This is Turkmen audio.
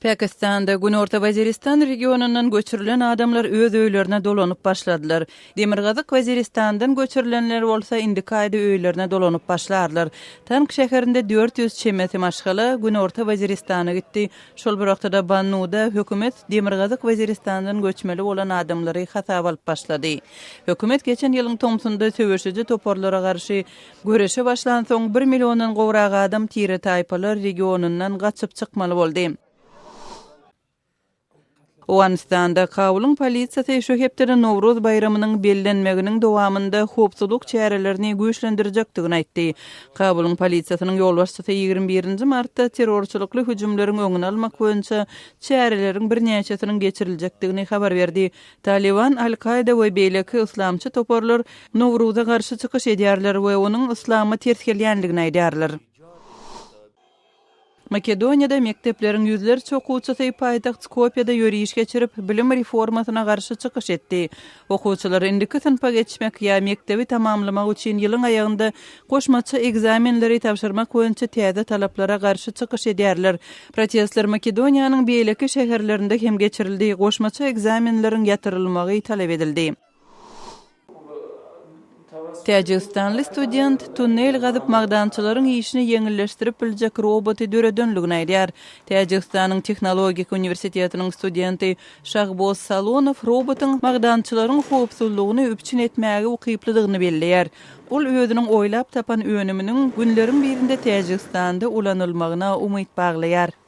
Pakistanda Günorta Waziristan regionyndan göçürilen adamlar öz öýlerine dolanyp başladylar. Demirgazyk Waziristandan göçürilenler bolsa indiki aýda öýlerine dolanyp başlarlar. Tank şäherinde 400 çemesi maşgala Günorta Waziristana gitdi. Şol bir wagtda-da Bannuda hökümet Demirgazyk Waziristandan göçmeli bolan adamlary hasaba alyp başlady. Hökümet geçen ýylyň tomsunda söweşiji toparlara garşy Göreşe başlansoň, bir milliondan gowrak adam tire-taýpalar regionyndan gaçyp çykmaly boldy. Owganystanda Kabulyň polisiýasy şu hepdede Nowruz baýramynyň bellenmeginiň dowamynda howpsuzlyk çärelerini güýçlendirjekdigini aýtdy. Kabulyň polisiýasynyň ýolbaşçysy 21 nji martda terrorçylykly hüjümleriň öňüni almak boýunça çäreleriň birnäçesiniň geçiriljekdigini habar berdi. Talyban, Al-Kaýda we beýleki yslamçy toparlar Nowruza garşy çykyş edýärler we onuň yslama ters gelýändigini aýdýarlar. Makedoniýada mekdepleriň ýüzlerçe okuwçysy paýtagt Skopýada ýöriş geçirip, bilim reformasyna garşy çykyş etdi. Okuwçylar indiki synpa geçmek ýa mekdebi tamamlamak üçin ýylyň aýagynda goşmaça ekzamenleri tabşyrmak boýunça täze talaplara garşy çykyş edýärler. Protestler Makedoniýanyň beýleki şäherlerinde hem geçirildi, goşmaça ekzamenleriň ýatyrylmagy talap edildi. Täjigistanly student tunnel gazyp magdançylaryň işini ýeňilleşdirip biljek roboty döredenligini aýdýar. Täjigistanyň Tehnologik uniwersitetiniň studenti Şahboz Salonow robotyň magdançylaryň howpsuzlygyny üpjün etmäge ukyplydygyny belleýär. Ol özüniň oýlap tapan önüminiň günleriň birinde Täjigistanda ulanylmagyna umyt baglaýar.